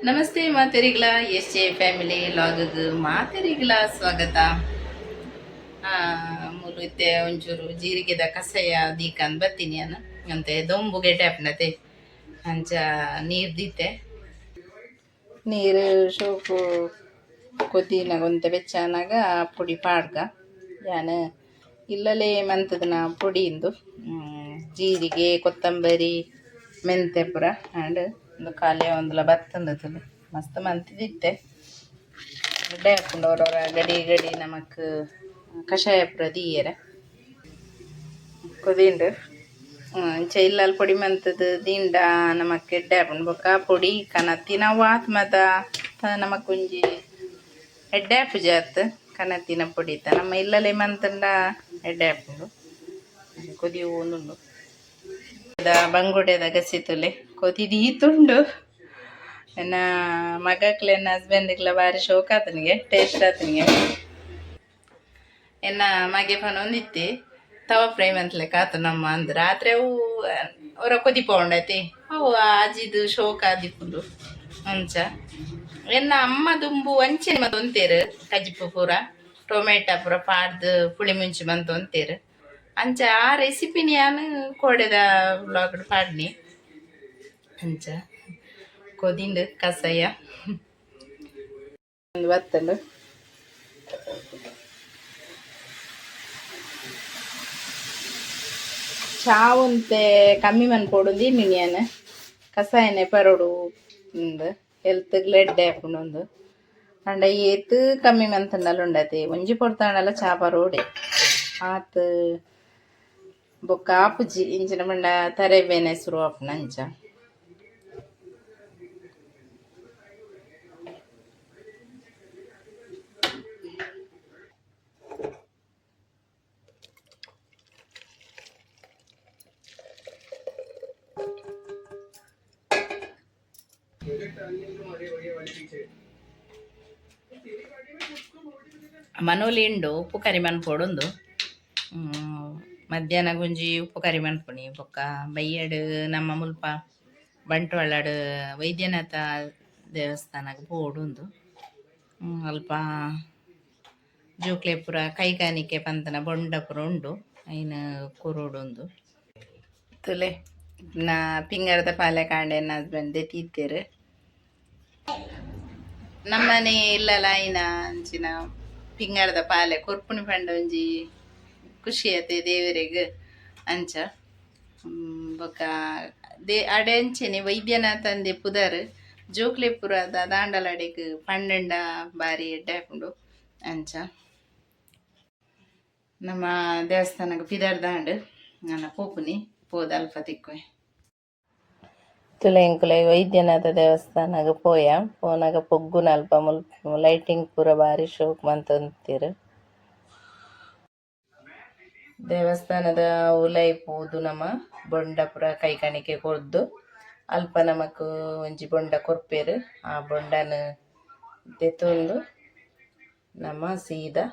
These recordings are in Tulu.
ನಮಸ್ತೆ ಮಾತೆರಿಗ್ಲ, ಎಸ್ ಜೆ ಫ್ಯಾಮಿಲಿ ಲಾಗ್ ಮಾತೆರಿಗ್ಲ ಸ್ವಾಗತ. ಮೂಲು ಇತ್ತೆ ಒಂಚೂರು ಜೀರಿಗೆದ ಕಷಾಯ ದೀಕಂದ್ ಬತ್ತೀನಿ ಯಾನ್. ಅಂತೆ ದೊಂಬುಗೆ ಆಪುಂಡತೆ, ಅಂಚ ನೀರ್ ದೀತೆ. ನೀರು ಶೋಕು ಕೊದಿನಾಗ ಒಂತೆ ಬೆಚ್ಚ ಆನಗ ಪೊಡಿ ಪಾಡ್ಗ. ಯಾನ್ ಇಲ್ಲಲೇ ಮಂತುದನ ಪೊಡಿ ಇಂದು. ಜೀರಿಗೆ, ಕೊತ್ತಂಬರಿ, ಮೆಂತೆ ಪೂರ ಆಂಡ್ ಉಂದು ಖಾಲಿ ಆವೊಂದುಲ ಬತ್ತುಂಡು ತೂಲೆ. ಮಸ್ತ್ ಮಂತಿದಿತ್ತೆ, ಎಡ್ಡೆ ಆಪುಂಡು. ಒರೊರ ಗಡಿ ಗಡಿ ನಮಕ್ ಕಷಾಯ ಪೂರ ದೀಯೆರೆ. ಕೊದಿಂಡು. ಇಂಚ ಇಲ್ಲಲ್ ಪೊಡಿ ಮಂತುದು ದೀಂಡ ನಮಕ್ ಎಡ್ಡೆ ಆಪುಂಡು. ಬೊಕ್ಕ ಪೊಡಿ ಕನತಿನವು ಆತ್ ಮಾತ ನಮಕ್ ಒಂಜಿ ಎಡ್ಡೆ ಆಪುಜಿ ಅತ್. ಕನತಿನ ಪೊಡಿತ ನಮ್ಮ ಇಲ್ಲಲೇ ಮಂತುಂಡ ಎಡ್ಡೆ ಆಪುಂಡು. ಕೊದಿಯೊಂದುಂಡು. ಬಂಗುಡೆದ ಗಸಿ ತೂಲೆ, ಕೊದಿದೀತುಂಡು. ಎನ್ನ ಮಗಕ್ಲೆನ ಹಸ್ಬೆಂಡ್ಗ್ಲ ಬಾರಿ ಶೋಕ್ ಆತನಿಗೆ, ಟೇಸ್ಟ್ ಆತನಿಗೆ. ಎನ್ನ ಮಗೆ ಪನೊಂದಿತ್ತೆ, ತವ ಫ್ರೈ ಮಂತ್ಲೆಕ ಆತು ನಮ್ಮ ಅಂದ್. ರಾತ್ರಿ ಅವು ಒರ ಕೊದಿಪೊಂಡೈತಿ, ಅವು ಆಜಿದ್ ಶೋಕ್ ಆದಿಪ್ಪುಂಡು ಅಂಚ. ಎನ್ನ ಅಮ್ಮ ದುಂಬು ಅಂಚೆನೆ ಮಂತೊಂತೇರು. ಕಜಿಪು ಪೂರ ಟೊಮೆಟೊ ಪೂರ ಪಾಡ್ದು ಪುಳಿ ಮುಂಚಿ ಮಂತೊಂತೇರು. ಅಂಚ ಆ ರೆಸಿಪಿನ ಯಾನ್ ಕೋಡೆದ ವ್ಲಾಗ್ ಪಾಡ್ನಿ. ಅಂಚ ಕೊದಿಂಡು ಕಷಾಯ ಬತ್ತಂಡು. ಚಾ ಒಂತೆ ಕಮ್ಮಿ ಮನ್ಪೊಡು ಇನ್ನಿನಿ ಯಾನ್. ಕಷಾಯನೆ ಪರೊಡು ಇಂದ್, ಹೆಲ್ತ್ ಎಡ್ಡೆ ಆಪುಂಡು ಉಂದು. ಪಂಡ ಏತ್ ಕಮ್ಮಿ ಮಂತುಂಡಲ ಉಂಡತೆ, ಒಂಜಿ ಪೊರ್ತಾಂಡಲ ಚಾ ಪರೋಡೆ ಆತ್. ಬೊಕ್ಕ ಆಪುಜಿ, ಇಂಚಿನ ಪಂಡ ತರೆ ಬೇನೆ ಸುರು ಆಪುಂಡು ಅಂಚ. ಮನೋಲಿ ಉಂಡು, ಉಪ್ಪು ಕರಿ ಮನ್ಪೊಡುಂದು. ಮಧ್ಯಾಹ್ನ ಒಂಜಿ ಉಪ್ಪು ಕರಿ ಮನ್ಪುನಿ. ಬೊಕ್ಕ ಬಯ್ಯಡ್ ನಮ್ಮ ಮುಲ್ಪ ಬಂಟ್ವಾಳಡ್ ವೈದ್ಯನಾಥ ದೇವಸ್ಥಾನಗ್ ಪೋವೊಡುಂದು. ಅಲ್ಪ ಜೋಕ್ಲೆ ಪೂರ ಕೈಕಾಣಿಕೆ ಪಂತನ ಬೊಂಡ ಪೂರ ಉಂಡು, ಐನ್ ಕೊರೊಡುಂದು. ತೂಲೆ, ನಾ ಪಿಂಗಾರದ ಪಾಲೆ ಕಾಂಡೆ ಎನ್ನ ಹಸ್ಬೆಂಡ್ ದೆತ್ತೀತೆರ್. ನಮ್ಮನೆ ಇಲ್ಲಲ ಆಯಿನ ಅಂಚಿನ ಪಿಂಗಾರದ ಪಾಲೆ ಕೊರ್ಪುನಿ ಪಂಡ ಒಂಜಿ ಖುಷಿ ಆತೆ ದೇವರೆಗ್ ಅಂಚ. ಬೊಕ್ಕ they ಅಡೆ ಅಂಚೆನೆ ವೈದ್ಯನಾಥ ಅಂದೆ ಪುದರ್. ಜೋಕ್ಲೆ ಪೂರ ದಾದಾಂಡಲ ಅಡೆಗ್ ಪಂಡಂಡ ಬಾರಿ ಎಡ್ಡೆ ಆಪುಂಡು ಅಂಚ. ನಮ್ಮ ದೇವಸ್ಥಾನಗ್ ಪಿದಡ್ದಾಂಡ್, ನನ ಪೋಪುನಿ. ಪೋದು ಅಲ್ಪ ತಿಕ್ಕುವೆ. ತೂಲೆ, ಎಂಕುಲೆ ವೈದ್ಯನಾಥ ದೇವಸ್ಥಾನಗ್ ಪೋಯ. ಪೋನಗ ಪೊಗ್ಗುನ ಅಲ್ಪ ಮುಲ್ಪ ಲೈಟಿಂಗ್ ಪೂರ ಬಾರಿ ಶೋಕು ಮಂತೊಂದಿತ್ತೆರ್. ದೇವಸ್ಥಾನದ ಉಲಾಯಿ ಪೋದು ನಮ ಬೊಂಡ ಪೂರ ಕೈ ಕಾಣಿಕೆ ಕೊರ್ದು, ಅಲ್ಪ ನಮಕ್ ಒಂಜಿ ಬೊಂಡ ಕೊರ್ಪೆರ್. ಆ ಬೊಂಡನ್ ದೆತೊಂದು ನಮ ಸೀದಾ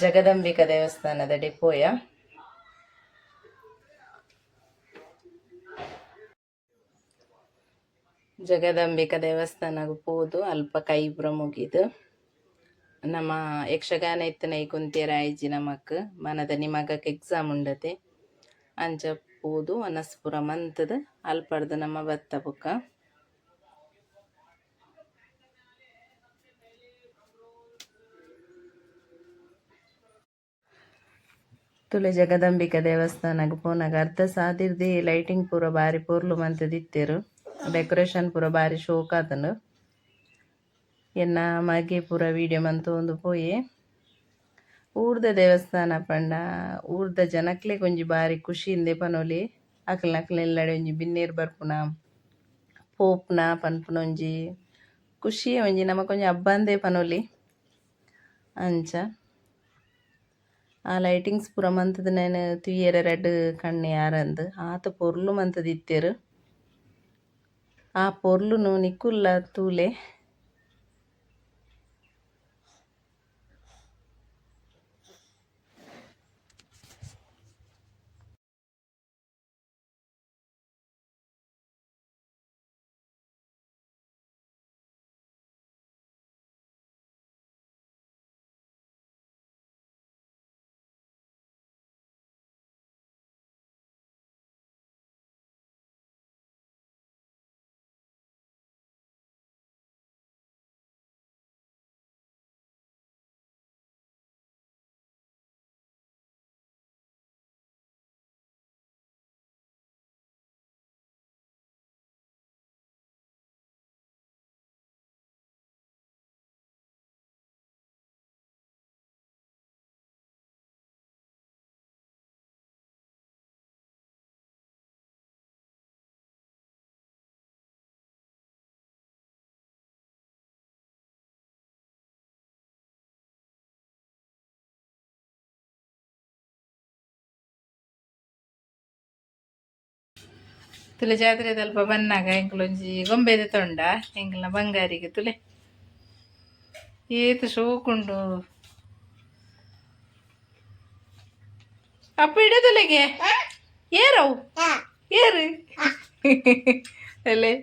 ಜಗದಂಬಿಕಾ ದೇವಸ್ಥಾನದಡೆ ಪೋಯ. ಜಗದಂಬಿಕಾ ದೇವಸ್ಥಾನಗ್ ಪೋದು ಅಲ್ಪ ಕೈ ಪೂರ ಮುಗಿದು, ನಮ ಯಕ್ಷಗಾನ ಇತ್ತಿನ ಕುಂತಿಯೆರೆ ಆಯಿಜಿ ನಮಕ್. ಮನದನಿ ಮಗಕ್ ಎಕ್ಸಾಮ್ ಉಂಡತೆ. ಅಂಚ ಪೋದು ವನಸ್ ಪೂರ ಮಂತುದು ಅಲ್ಪರ್ದ್ ನಮ ಬತ್ತ ಬೊಕ. ತೂಲೆ, ಜಗದಂಬಿಕಾ ದೇವಸ್ಥಾನಗ್ ಪೋನಗ ಅರ್ಧ ಸಾದಿರ್ದೆ ಲೈಟಿಂಗ್ ಪೂರ ಬಾರಿ ಪೊರ್ಲು ಮಂತುದಿತ್ತೆರ್. ಡೆಕೊರೇಷನ್ ಪೂರ ಬಾರಿ ಶೋಕ್ ಆತುಂಡು. ಎನ್ನ ಮಗೆ ಪೂರ ವೀಡಿಯೋ ಮಂತೊಂದು ಪೋಯೆ. ಊರ್ದ ದೇವಸ್ಥಾನ ಪಂಡ ಊರ್ದ ಜನಕ್ಲೆಗ್ ಒಂಜಿ ಬಾರಿ ಖುಷಿ ಇಂದೇ ಪನೊಲಿ. ಅಕಲ್ನಕಲ್ನ ಇಲ್ಲಡೆ ಒಂಜಿ ಬಿನ್ನೆರ್ ಬರ್ಪುನ, ಪೋಪುನ ಪನ್ಪುನ ಒಂಜಿ ಖುಷಿ, ಒಂಜಿ ನಮಕ್ ಒಂಜಿ ಹಬ್ಬ ಅಂದೇ ಪನೊಲಿ ಅಂಚ. ಆ ಲೈಟಿಂಗ್ಸ್ ಪೂರ ಮಂತುದು ತೂಯೆರೆ ರಡ್ಡ್ ಕಣ್ಣ್ ಯಾರಂದ್, ಆತ್ ಪೊರ್ಲು ಮಂತುದಿತ್ತೆರ್. ಆ ಪೊರ್ಲುನು ನಿಕುಲ್ಲ ತೂಲೆ. ತುಲೆ ಜಾತ್ರೆ ತಲ್ಪ ಬನ್ನಾಗ ಎಂಕುಲೊಂಜಿ ಗೊಂಬೆದ ತೊಂಡ ಎಂಕಲ್ನ ಬಂಗಾರಿಗೆ ತುಲೆ ಏತ್ ಶೋಕುಂಡು. ಅಪ್ಪ ಇಡದುಲೆಗೆ ಏರವು ಏರು ಅಲ್ಲೇ.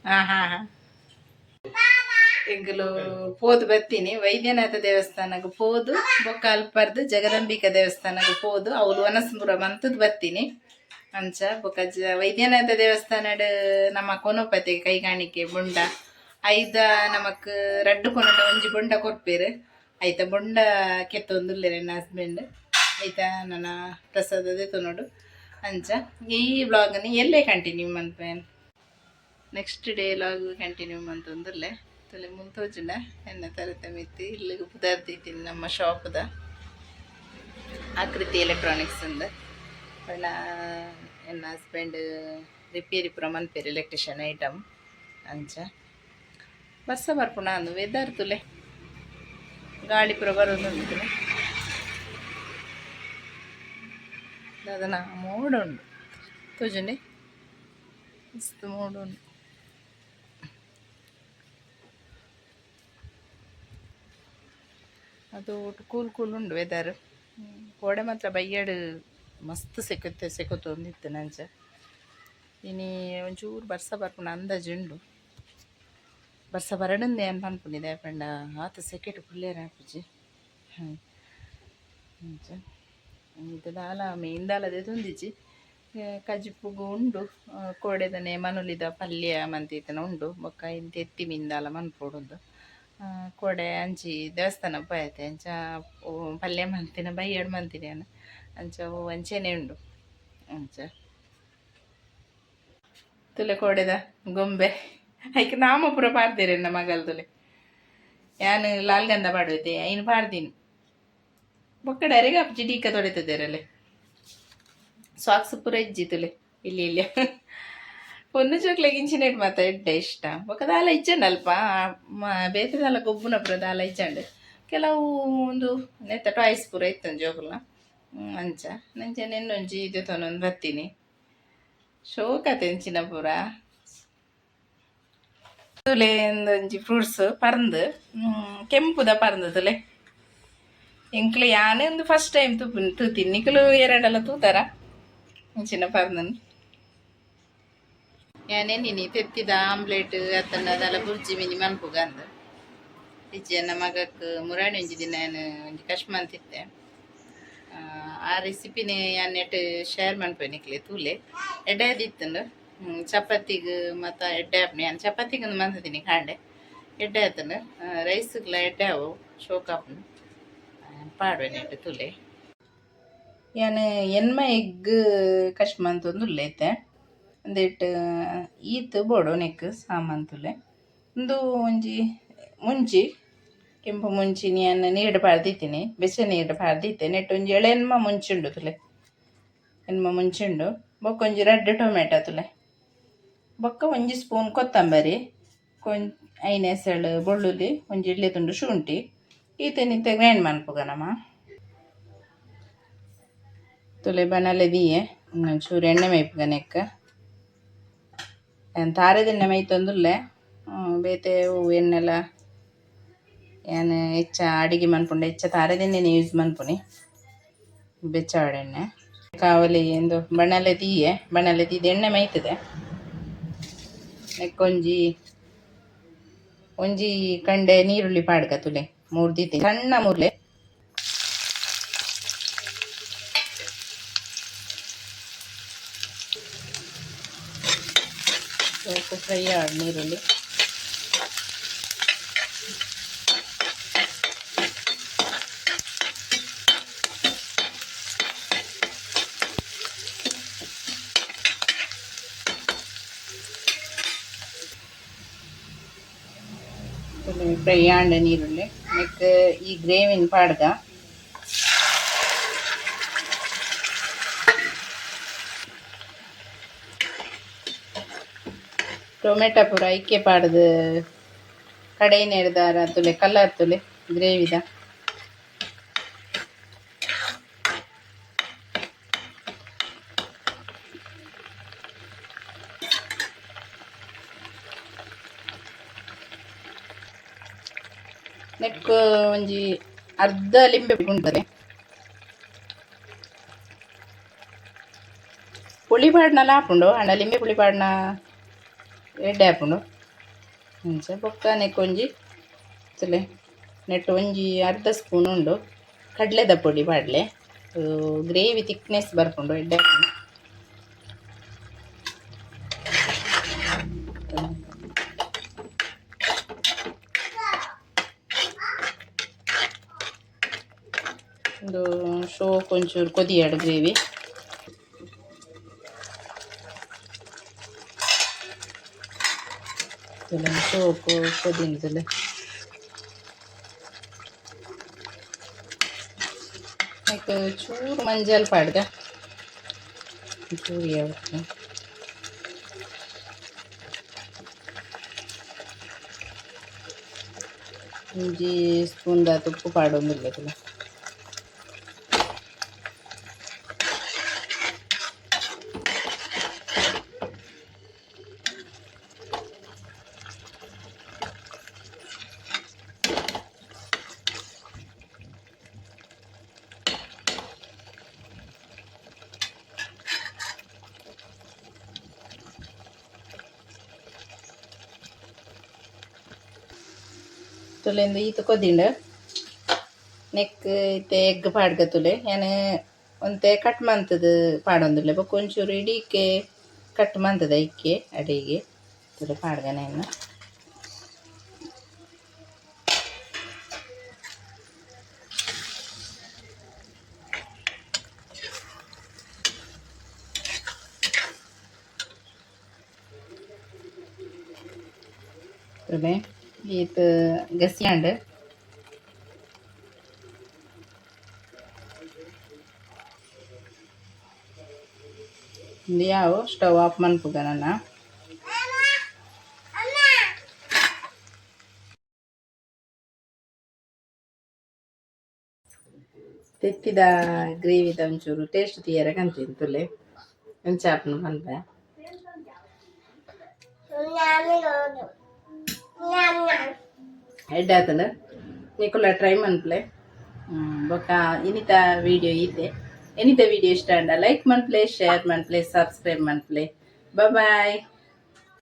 ಹಾ ಹಾ ಹಾ, ಎಂಕುಲು ಪೋದು ಬತ್ತೀನಿ ವೈದ್ಯನಾಥ ದೇವಸ್ಥಾನಕ್ಕೆ ಪೋದು, ಬೊಕ್ಕ ಅಲ್ಪರ್ದು ಜಗದಂಬಿಕಾ ದೇವಸ್ಥಾನಕ್ಕೆ ಪೋದು, ಅವ್ಲು ವನಸ್ಪುರ ಮಂತದ್ ಬತ್ತೀನಿ. ಅಂಚ ಬೊಕ್ಕ ವೈದ್ಯನಾಥ ದೇವಸ್ಥಾನಡ್ ನಮ್ಮ ಕೊನೊಪತಿ ಕೈಗಾಣಿಕೆ ಬೊಂಡ ಐದ ನಮಕ್ ರಡ್ಡು ಕೊನೊಂಡ ಒಂಜಿ ಬೊಂಡ ಕೊರ್ಪೇರು. ಐತ ಬೊಂಡ ಕೆತ್ತೊಂದುಲ್ಲೆರ್ ಎನ್ನ ಹಸ್ಬೆಂಡ್. ಐತ ನನ್ನ ಪ್ರಸಾದ ದೆತೊನೊಡು. ಅಂಚ ಈ ವ್ಲಾಗ್‌ನ್ ಎಲ್ಲೆ ಕಂಟಿನ್ಯೂ ಮನ್ಪುವೆ. ನೆಕ್ಸ್ಟ್ ಡೇ ವ್ಲಾಗ್ ಕಂಟಿನ್ಯೂ ಮಂತೊಂದುಲ್ಲೆ. ತುಲೆ ಮುಲ್ ತೋಜುಂಡ ಎನ್ನ ತರೆತ ಮಿತ್ತ್ ಇಲ್ಲುಗು ಪುದರ್ ದೀತಿನಿ ನಮ್ಮ ಶಾಪ್ದ, ಆಕೃತಿ ಎಲೆಕ್ಟ್ರಾನಿಕ್ಸ್ ಅಂದ್. ಪಂಡ ಎನ್ನ ಹಸ್ಬೆಂಡ್ ರಿಪೇರಿ ಪೂರ ಮನ್ಪೆರ್, ಎಲೆಕ್ಟ್ರಿಷಿಯನ್ ಐಟಮ್. ಅಂಚ ಬರ್ಸ ಬರ್ಪುಂಡ ಅಂದು ವೆದರ್ ತುಲೆ, ಗಾಳಿ ಪೂರ ಬರೋದುಂಡು. ತುಲೆ ದಾದನ ಮೋಡ ಉಂಡು, ತೋಜುಂಡೆ, ಮಸ್ತ್ ಮೋಡ ಉಂಡು. ಅದು ಕೂಲ್ ಕೂಲ್ ಉಂಡು ವೆದರ್. ಕೋಡೆ ಮಾತ್ರ ಬಯ್ಯಡ್ ಮಸ್ತ್ ಸೆಕೊತ್ತೆ ಸೆಕೊತೊಂದಿತ್ತು. ಅಂಚ ಇನಿ ಒಂಚೂರು ಬರ್ಸ ಬರ್ಪುನ ಅಂದಾಜು ಉಂಡು. ಬರ್ಸ ಬರಡಂದೆ ಯಾನ್ ಪನ್ಪುನಿ, ದಾಯೆ ಪಂಡ ಆತ್ ಸೆಕೆಟ್ ಕುಲ್ಲೆರೆ ಆಪುಜಿ. ಅಂಚ ಇತ್ತೆ ದಾಲ ಮೀನ್ ದಾಲ ದೆತೊಂದಿಜ್ಜಿ, ಕಜಿಪುಗು ಉಂಡು. ಕೋಡೆದನೆ ಮನುಲಿದ ಪಲ್ಯ ಮಂತಿತ್ತನ ಉಂಡು. ಬೊಕ್ಕ ಇಂತ ಎತ್ತಿ ಮೀನ್ ದಾಲ ಮನ್ಪೊಡುಂದು. ಕೋಡೆ ಅಂಚಿ ದೇವಸ್ಥಾನ ಪೋಯತೆ, ಅಂಚ ಪಲ್ಯ ಮಂತಿನ ಬಯ್ಯಡ್ ಮಂತಿನಿ ಯಾನ್. ಅಂಚ ಅವು ಅಂಚೆನೆ ಉಂಡು. ಅಂಚ ತುಲೆ ಕೋಡೆದ ಗೊಂಬೆ, ಐಕ್ ನಾಮ ಪೂರ ಪಾಡ್ದೆರ್ ಎನ್ನ ಮಗಲ್. ತುಲೆ, ಯಾನ್ ಲಾಲ್ಗಂಧ ಪಾಡುವೆತೆ, ಐನ್ ಪಾಡ್ದಿನಿ. ಬೊಕ್ಕ ಡೈರೆಕ್ಟ್ ಆಪುಜಿ, ಡೀಕ ತೊಡೆತದೇರಲೆ. ಸಾಕ್ಸ್ ಪೂರ ಇಜ್ಜಿ. ತುಲೆ ಇಲ್ಲಿ ಇಲ್ಲಿ ಪೊನ್ನು ಜೋಕ್ಲೆಗ್ ಇಂಚಿನೆಟ್ ಮಾತ ಎಡ್ಡೆ ಇಷ್ಟ. ಬೊಕ್ಕ ದಾಲ ಇಜ್ಜಂಡ ಅಲ್ಪ ಬೇತೆ ದಾಲ ಗೊಬ್ಬುನ ಪೂರ ದಾಲ ಇಜ್ಜಂಡ್. ಕೆಲವು ಒಂದು ನೆತ್ತ ಟಾಯ್ಸ್ ಪೂರ ಇತ್ತಂಜಿ ಜೋಕುಲ್ನ. ಅಂಚ ನಂಚ ನೆನ್ನೊಂಜಿ ದೆತೊನೊಂದು ಬತ್ತೀನಿ. ಶೋಕತೆ ಇಂಚಿನ ಪೂರ. ತುಲೆ ಒಂಜಿ ಫ್ರೂಟ್ಸ್ ಪರ್ಂದ್, ಕೆಂಪುದ ಪರ್ಂದ್. ತುಲೆ ಎಂಕ್ಲೆ ಯಾನ್ ಒಂದು ಫಸ್ಟ್ ಟೈಮ್ ತೂಪುನಿ, ತೂತೀನಿ. ನಿಕುಲು ಏರಾಂಡಲ ತೂತಾರ ಇಂಚಿನ ಪರ್ಂದನ್? ಯಾನ್ ಎನ್ನಿನಿ ತೆತ್ತಿದ ಆಮ್ಲೆಟ್ ಅತ್ತಂಡ ದಾಲ ಬುರ್ಜಿ ಮಿನಿ ಮನ್ಪುಗ ಅಂದ್. ಇಜ್ಜಿ, ಎನ್ನ ಮಗಕ್ ಮುರಾಣಿ ಒಂಜಿ ದಿನ ಯಾನ್ ಒಂಜಿ ಕಶ್ ಮಂತಿತ್ತೆ. ಆ ರೆಸಿಪಿನ ಯಾನ್ ನೆಟ್ ಶೇರ್ ಮನ್ಪುವೆ, ನಿಕ್ಲೆ ತೂಲೆ. ಎಡ್ಡೆ ಆದಿತ್ತುಂಡು. ಚಪಾತಿಗ್ ಮತ್ತ ಎಡ್ಡೆ ಆಪುಂಡು. ಯಾನ್ ಚಪಾತಿಗ್ ಒಂದು ಮಂತಿದ್ದೀನಿ ಕಾಂಡೆ, ಎಡ್ಡೆ ಆತುಂಡು. ರೈಸ್ಗ್ಲ ಎಡ್ಡೆ ಆವು, ಶೋಕ್ ಆಪುಂಡು. ಪಾಡುವೆ ನೆಟ್, ತೂಲೆ. ಯಾನ್ ಎನ್ಮ ಎಗ್ ಕಶ್ ಮಂತೊಂದುಲ್ಲೆ ಇತ್ತೆ. ಉಂದೆಟ್ ಈತ್ ಬೋಡು ನೆಕ್ ಸಾಮಾನ್ ತೂಲೆ. ಉಂದು ಒಂಜಿ ಮುಂಚಿ, ಕೆಂಪು ಮುಂಚಿನಿ ಯಾನ್ ನೀರ್ಡ್ ಪಾಡ್ದಿತ್ತೀನಿ, ಬೆಚ್ಚ ನೀರ್ಡ್ ಪಾಡ್ದಿತ್ತೆ. ನೆಟ್ ಒಂಜಿ ಎಳೆನ್ಮ ಮುಂಚಿ ಉಂಡು ತೂಲೆ, ಎನ್ಮ ಮುಂಚಿ ಉಂಡು. ಬೊಕ್ಕ ಒಂಜಿ ರಡ್ಡ್ ಟೊಮೆಟೊ ತೂಲೆ. ಬೊಕ್ಕ ಒಂಜಿ ಸ್ಪೂನ್ ಕೊತ್ತಂಬರಿ, ಐನ್ ಎಸಳು ಬೆಳ್ಳುಳ್ಳಿ, ಒಂಜಿ ಎಲ್ಯ ತುಂಡು ಶುಂಠಿ. ಈತೆನಿತ್ತೆ ಗ್ರೈಂಡ್ ಮನ್ಪುಗ ನಮ. ತೂಲೆ, ಬಣಲೆ ದೀಯೆ, ಒಂಚೂರು ಎಣ್ಣೆ ಮೈಪುಗ ನೆಕ್. ಯಾನ್ ತಾರೆದ ಎಣ್ಣೆ ಮೈತೊಂದುಲ್ಲೆ. ಬೇತೆ ಒವು ಎಣ್ಣೆಲ ಯಾನ್ ಹೆಚ್ಚ ಅಡಿಗೆ ಮನ್ಪುಂಡ ಹೆಚ್ಚ ತಾರೆದ ಎಣ್ಣೆನೆ ಯೂಸ್ ಮನ್ಪುನಿ, ಬೆಚ್ಚಾವಡ್ ಎಣ್ಣೆ. ಕಾವಲಿ ಎಂದು ಬಣಲೆ ದೀಯೆ. ಬಣಲೆ ದೀದ್ ಎಣ್ಣೆ ಮೈತದೆ. ನೆಕ್ಕೊಂಜಿ ಒಂಜಿ ಕಂಡೆ ನೀರುಳ್ಳಿ ಪಾಡ್ಗ. ತುಲೆ, ಮೂರ್ದಿತ್ತಿ ಸಣ್ಣ ಮೂರ್ಲೆ. ಸ್ವಲ್ಪ ಫ್ರೈ ಆಡ್ ನೀರುಳ್ಳಿ. ಫ್ರೈ ಆಂಡ ನೀರುಳ್ಳಿ, ನೆಕ್ ಈ ಗ್ರೇವಿನ್ ಪಾಡ್ಗ. ಟೊಮೆಟೊ ಪೂರ ಐಕೆ ಪಾಡ್ದು ಕಡೆಯಿನೆಡ್ದಾರ ತುಲೆ ಕಲರ್ ತುಲೆ ಗ್ರೇವಿದ. ನೆಕ್ ಒಂಜಿ ಅರ್ಧ ಲಿಂಬೆ ಉಂಟದೆ. ಪುಳಿ ಪಾಡ್ನಲ ಆಪುಂಡು, ಆಂಡ ಲಿಂಬೆ ಪುಳಿ ಪಾಡ್ನ ಎಡ್ಡೆ ಆಪುಂಡು. ಅಂಚ ಬೊಕ್ಕ ನೆಕ್ ಒಂಜಿ ತೂಲೆ ನೆಟ್ ಒಂಜಿ ಅರ್ಧ ಸ್ಪೂನ್ ಉಂಡು ಕಡಲೆದ ಪೊಡಿ ಪಾಡ್ಲೆ. ಗ್ರೇವಿ ಥಿಕ್ನೆಸ್ ಬರ್ಪುಂಡು, ಎಡ್ಡೆ ಆಪುಂಡು. ಉಂದು ಶೋಕ್ ಒಂಚೂರು ಕೊದಿಯಡ್ ಗ್ರೇವಿ. ತೂಲೆ ಶೋಕು ಕೊದಿಂಡ್ ತೂಲೆ. ನೆಕ್ ಚೂರು ಮಂಜಲ್ ಪಾಡ್ಗ, ಚೂರು ಯಾವತ್ತು. ಒಂಜಿ ಸ್ಪೂನ್ ದಾತ್ ಉಪ್ಪು ಪಾಡೊಂದುಲ್ಲೆ ತೂಲೆ. ತೂಲೆ ಇಂದು ಈತ್ ಕೊದಿಂಡ್. ನೆಕ್ ಇತ್ತೆ ಎಗ್ ಪಾಡ್ಗ ತೂಲೆ. ಯಾನ್ ಒಂತೆ ಕಟ್ ಮಂತುದು ಪಾಡೊಂದುಲ್ಲೆ, ಬೊಕ ಒಂಚೂರು ಇಡೀಕೆ ಕಟ್ ಮಂತುದ ಇಕ್ಕೆ ಅಡಿಗೆ. ತೂಲೆ ಪಾಡ್ಗನೆ ಎನ್ನ. ತೂಲೆ ಈತ್ ಗಸಿ ಆಂಡ್. ಉಂದು ಯಾವು, ಸ್ಟವ್ ಆಫ್ ಮನ್ಪುಗ ನನ. ತೆತ್ತಿದ ಗ್ರೇವಿದ ಒಂಚೂರು ಟೇಸ್ಟ್ ತೂಯೆರೆ ಕಂತಿನಿ ತೂಲೆ ಎಂಚ ಆಪುಂಡು ಪನ್ಪೆ. ಎಡ್ಡೆ ಆತುಂಡು, ನಿಕುಲ ಟ್ರೈ ಮನ್ಪುಲೆ. ಬೊಕ ಇನಿತ ವಿಡಿಯೋ ಈತೆ. ಇನಿತ ವಿಡಿಯೋ ಇಷ್ಟ ಆಂಡ ಲೈಕ್ ಮನ್ಪುಲೆ, ಶೇರ್ ಮನ್ಪುಲೆ, ಸಬ್ಸ್ಕ್ರೈಬ್ ಮನ್ಪುಲೆ. ಬಾಯ್.